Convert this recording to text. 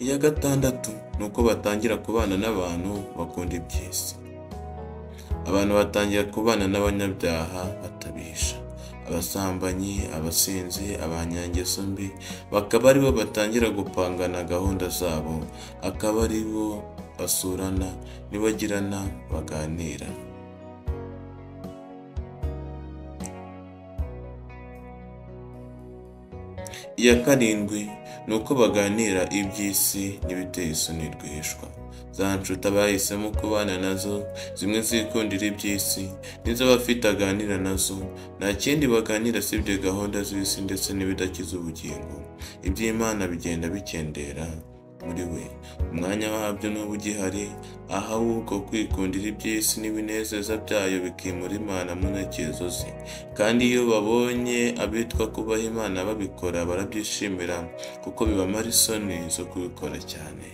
Iya gatandatu ni uko batangira kubana n'abantu bakunda iby'isi. Abantu batangira kubana n'abanyabyaha batabihisha, abasambanyi, abasinzi, abanyangeso mbi, bakaba aribo batangira gupangana gahunda zabo, akaba aribo basurana, nibagirana baganira. Iya karindwi ni uko baganira iby'isi n'ibiteye isoni rwihishwa. Za nshuti abahisemo kubana nazo, zimwe zikundira iby'isi, n'izo abafite aganira nazo, nta kindi baganira usibye gahunda z'isi ndetse n'ibidakiza ubugingo. Iby'Imana bigenda bikendera muri we, umwanya wabyo ntuba ugihari, ahubwo kwikundira iby'isi n'ibinezeza byayo bikimura Imana mu ntekerezo ze. Kandi iyo babonye abitwa kubaha Imana babikora barabyishimira, kuko bibamara isoni zo kubikora cyane.